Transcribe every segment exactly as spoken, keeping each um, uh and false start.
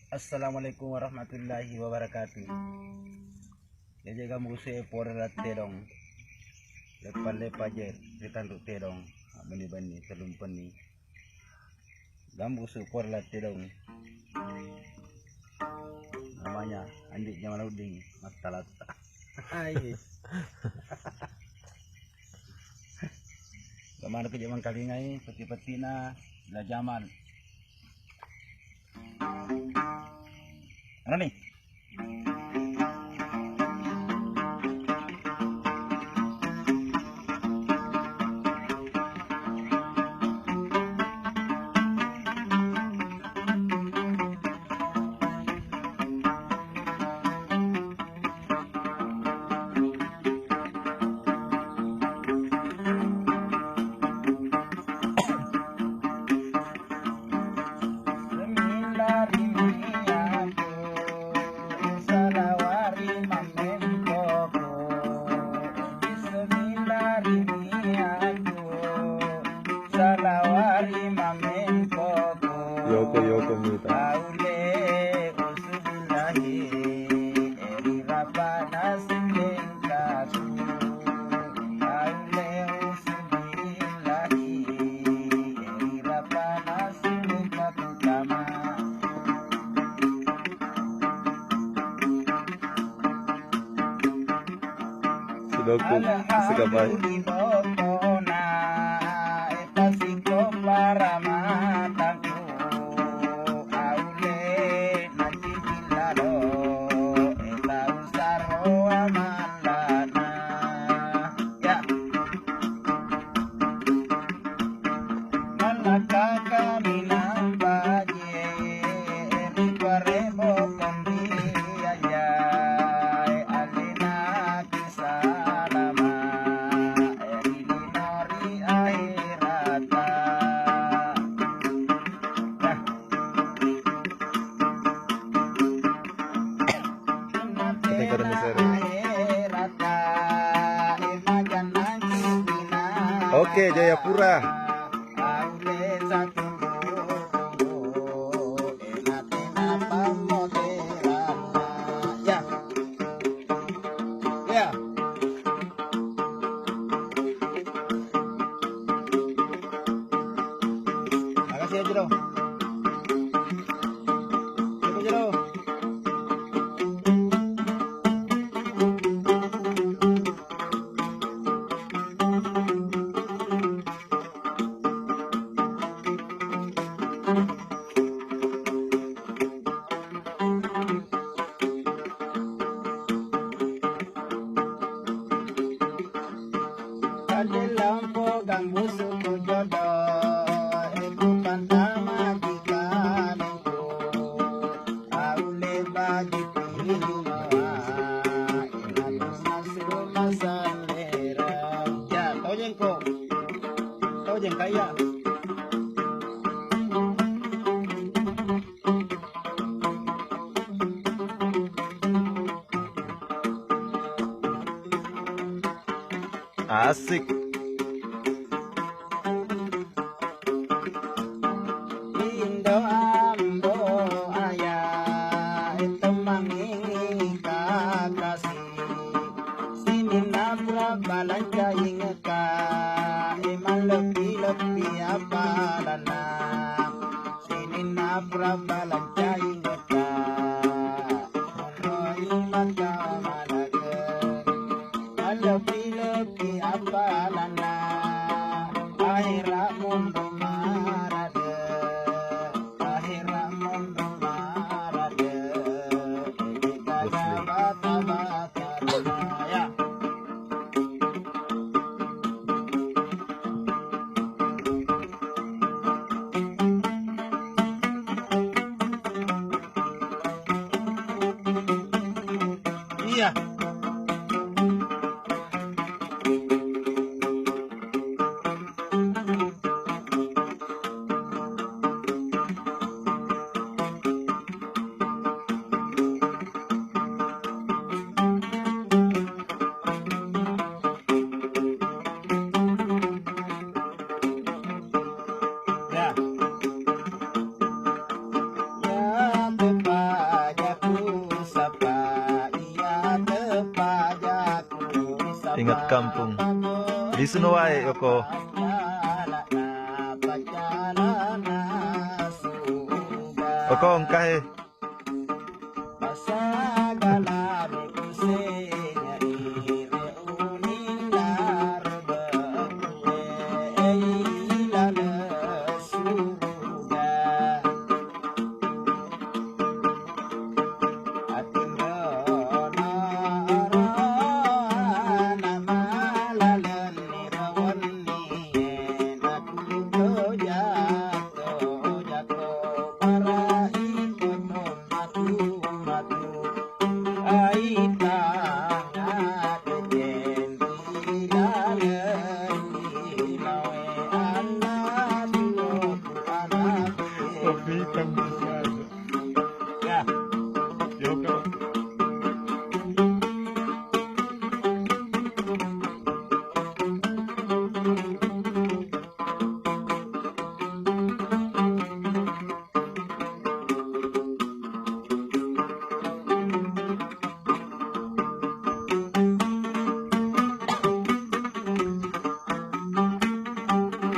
Assalamualaikum warahmatullahi wabarakatuh. Jaji gambusu e pore lattedong. Leppa-leppa je, ritanru tedong. Benni-benni, telumpenni. Gambusu pore lattedong. Namanya Andi Jamaluddin, mattalatta. Ai. Gamana ke jamang kalingai, peti-petina, la jaman. Mana nih? Bismillahirrahmanirrahim. Salawari mamempoku. Bismillahirrahmanirrahim. Salawari mamempoku. Yoko, yoko, mita. Aule usubillahi, eri rapana sulengkaku. Aule usubillahi, eri rapana sulengkaku kama. Sudoku, segapai. Alhamdulillah. Pasiko paramatangku, aule nacincin lalo, e tau sarro amallana. Ya. Mallakka kaminang baje, ri kuarebo kondiaja, alena salama, ri lino ri ahirata. Nah. Ahirata, eh, majanang cipina. Oke, Jayapura. Aule satu. Ya. Ya. Makasih ya, Jero. Jero, Jero. Kade lompo gambusuku jodo, e ku pantama ki kalengku. Aule bagi piloa, e matu masuk masalera. Ya, tojengko. Tojeng kaya. Asik. Indo ambo aya, temmangi kakasi. Sininna pura balanca ingekka, e malleppi-leppi apalanna. Sininna pura balanca ingekka, monroi maka malake. Malleppi-leppi apalanna, ahera monro marade. Ahera monro marade. Muslim. Bata-bata. Ya. Ingat kampung. Lisuno wae, Yoko. Yoko, engkae.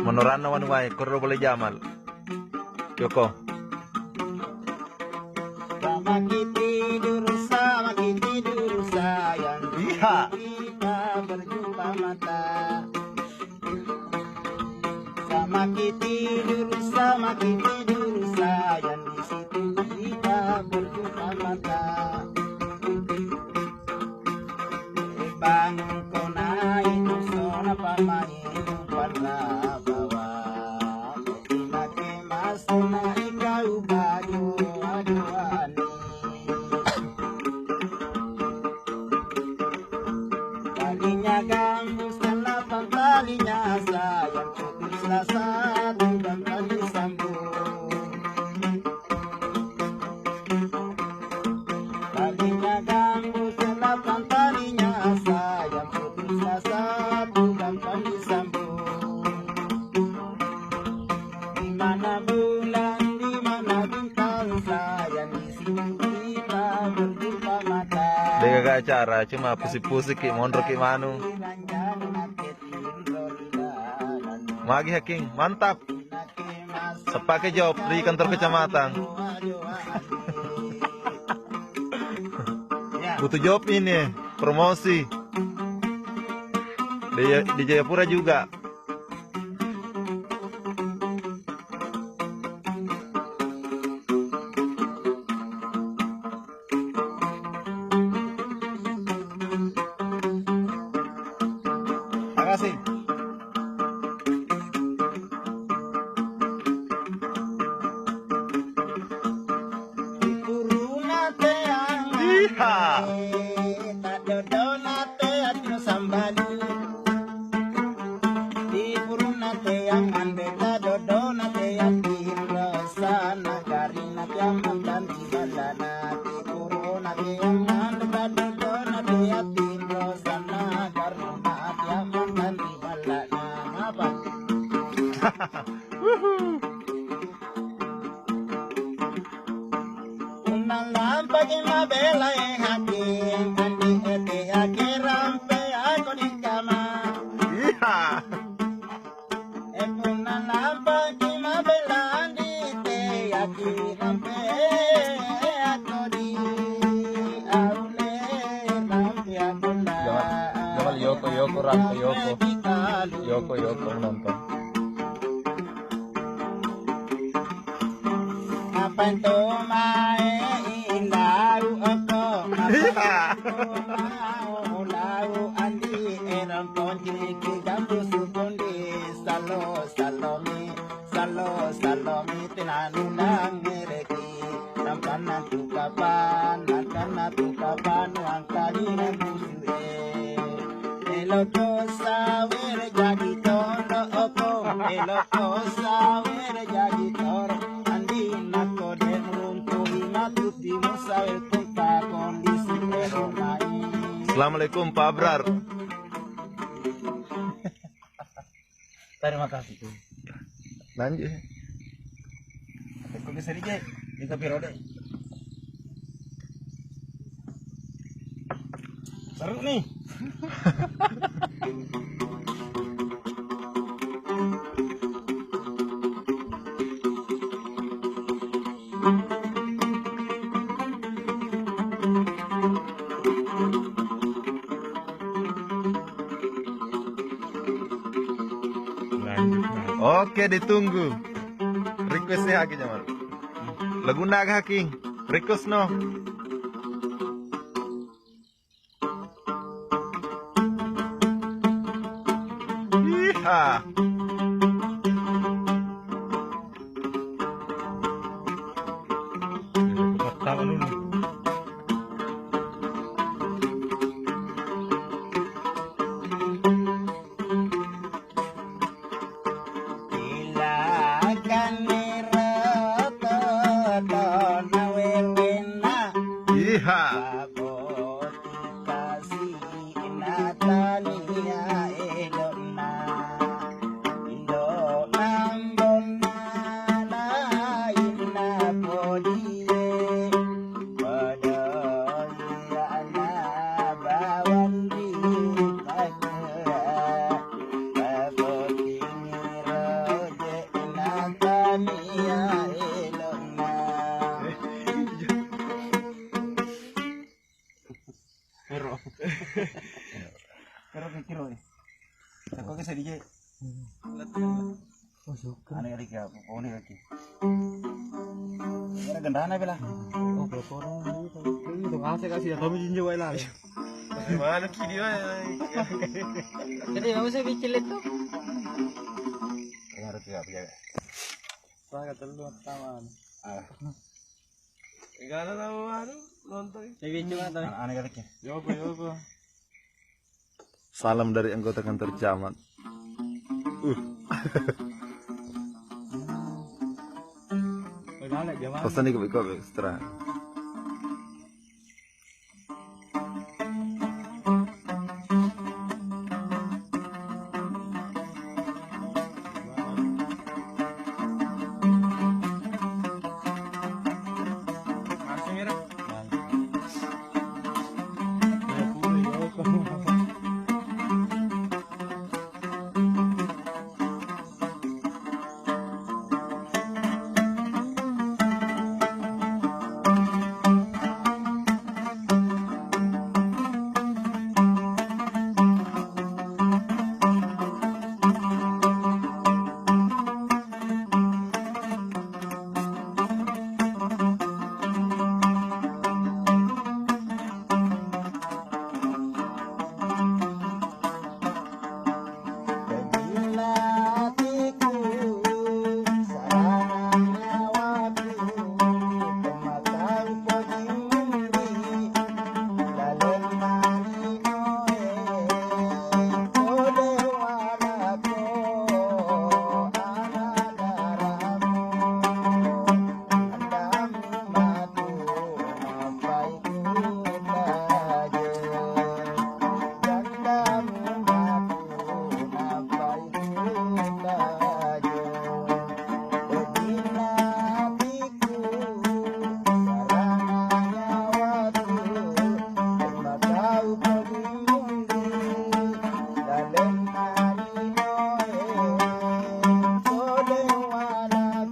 Monoranna wanuwae, koro boleh jamal. Yoko. Samaki tidur, samaki tidur, sayang. Iya. Kita berjumpa mata. Samaki tidur, samaki tidur, sayang, di situ kita berjumpa mata. Bangko nai tusona pamain pala bawa. Imake mas nai kau baju aduani. Talinya gambus, delapan talinya sayang, putus asa, dendam tali sambung. Talinya gambus, delapan talinya sayang, putus asa, dendam tali sambung. Di mana bulan, di mana bintang, sayang, di situ kita berjumpa mata. Degaga acara, cuma pusik-pusik ki, monro ki manu. Magi hacking, mantap. Sepakai job di kantor kecamatan. Butuh job ini, promosi. Di, di Jayapura juga. Makasih. Iya. Di puruna teang anre tadodona teang tinro sana garina tiang mantanti ballana. Di puruna teang anre tadodona teang tinro sana garina tiang mantanti ballana. Apa? Wuhu. Punna lampaki mabela e haki, andi ete ake rampe ako di kama. Iya. E punna lampaki mabela andi te aki rampe ako di aule rampe akola. Jamal, Jamal, Yoko, Yoko, rampe Yoko. Yoko, Yoko, nonton. Apa itu mae indau oko? Apa itu mau lau andi erang ponci ki jambu sukundi salo salomi salo salomi tenanu nang mereki. Nampana tu kapan, nampana tu kapan, wangkali na busu e. Eloko sawer jadi toro opo, eloko sawer jadi toro. Andi nako de runtuhi matuti musawer kota kondisi ero mai. Assalamualaikum, Pak Abrar. Terima kasih. Lanjut. Aku bisa di je, di kopi rode. Seru nih. Oke, ditunggu. Request-nya Haking, Jamal. Lagunna aga, Haking? Request no. Iha. Ilakaniro totona wewenna. Iha. Baboti kasi natania elona. Indo nambonna lainna podie. Padai ana bawang ri pakkea, papotingi roje natania elona. Ero. Ero kiro, eh. Sako ke sedih je. Oh, suka. Aneh kali ke apa? Oh, ini kaki. Ada gendana bela. Oh, kotoran. Itu kasih kasih ya, kami jinjau wae lah. Mana ki dia? Tadi apa sih bicil itu? Harus ya, ya. Saya kata lu taman. Ah. Gak ada tahu anu nonton. Tapi cuma tahu. Aneh kali ke. Yoko, yoko. Salam dari anggota kantor camat. Uh. Pesan nih, kopi-kopi ekstra.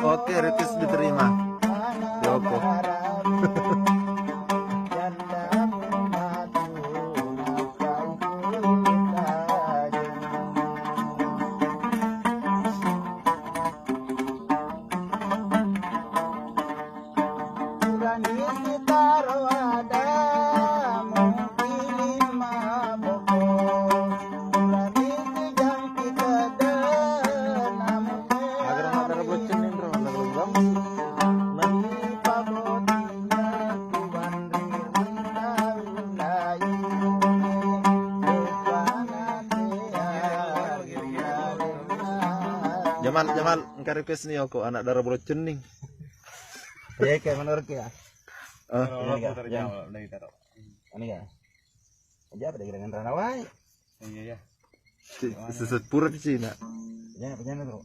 Oke, request diterima. Yoko. Purani sitaro ada mungkin maboko. Purani tijang kita denam. Agar ada bocor nih, bro, ada lubang. Nah. Di pabotinya tuan riri tahu lain. Bukan hati. Jamal, Jamal, engka request nih, Yoko, anak dara bolo cenning. Iya, kayak menurut ya. Eh. Ini kan, ya. Ini kan. Aja apa dengan rana wae? Iya, iya. Seset pura di Cina. Ya, penyana, Bro.